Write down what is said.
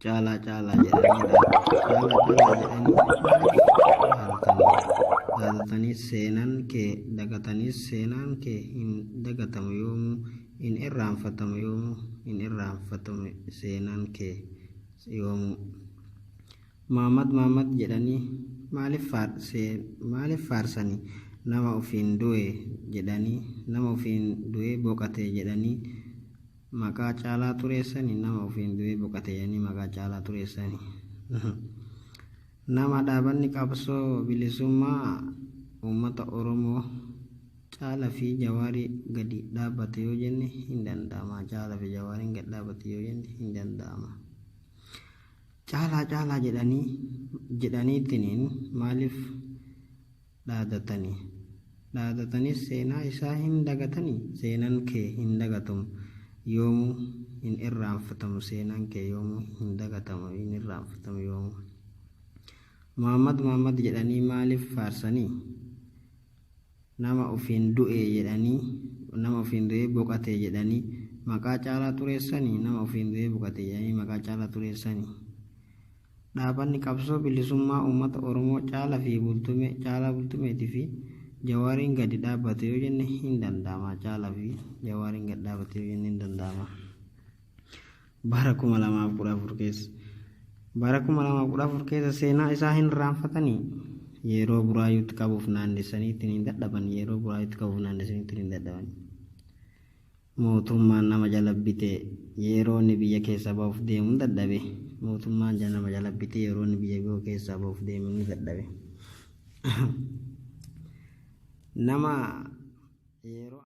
Caalaa caalaa jedhanii caalaa caalaa jedhanii maaliif dhaadatanii? Dhaadatanii seenaan kee dagatanii seenaan kee hin dagatamu yoomuu, hin irraanfatamu yoomuu, hin irraanfatamu seenaan kee yoomuu. Maamad Maamad jedhanii maaliif faarsanii? Nama ofiin du'e jedhanii, nama ofiin du'ee boqate jedhanii maqaa Caalaa xureessanii. Nama ofiin du'ee boqate jedhanii maqaa Caalaa xureessanii. Nama dhaabanni qabsoo bilisummaa uummata Oromoo Caalaa fi Jawaarii gadi dhaabbate yoo jenne hin danda'ama. Caalaa fi Jawaariin gadi dhaabbate yoo jenne hin danda'ama. Caalaa caalaa jedhanii jedhaniitiniin maaliif dhaadatanii? Dhaadatanii seenaa isaa hin dagatanii? Seenaan kee hin dagatamu yoomuu, hin irraanfatamu. Seenaan kee yoomuu hin dagatamu, hin irraanfatamu yoomuu. Maamad Maamad jedhanii maaliif faarsanii? Nama ofiin du'e jedhanii, nama ofiin du'ee boqate jedhanii maqaa Caalaa xureessanii. Nama ofiin du'ee boqate jedhanii maqaa Caalaa xureessanii. Dhaabanni qabsoo bilisummaa uummata Oromoo Caalaa fi Bultumee, Caalaa Bultumeetii fi Jawaariin gadi dhaabbate yoo jenne hin danda'ama. Caalaa fi Jawaariin gadi dhaabbate yoo jenne hin danda'ama. Bara 2014 keessa, bara 2014 keessa seenaa isaa hin irraanfatanii? Yeroo Buraayyuutti qabuuf naannessanii ittiin hin dadhaban. Yeroo Buraayyuutti qabuuf naannessanii ittiin hin dadhaban. Mootummaan nama jala bite yeroo inni biyya keessaa ba'uuf deemu hin dadhabe. Mootummaan nama jala bite yeroo inni biyya keessaa ba'uuf deemu ni dadhabe. Nama yeroo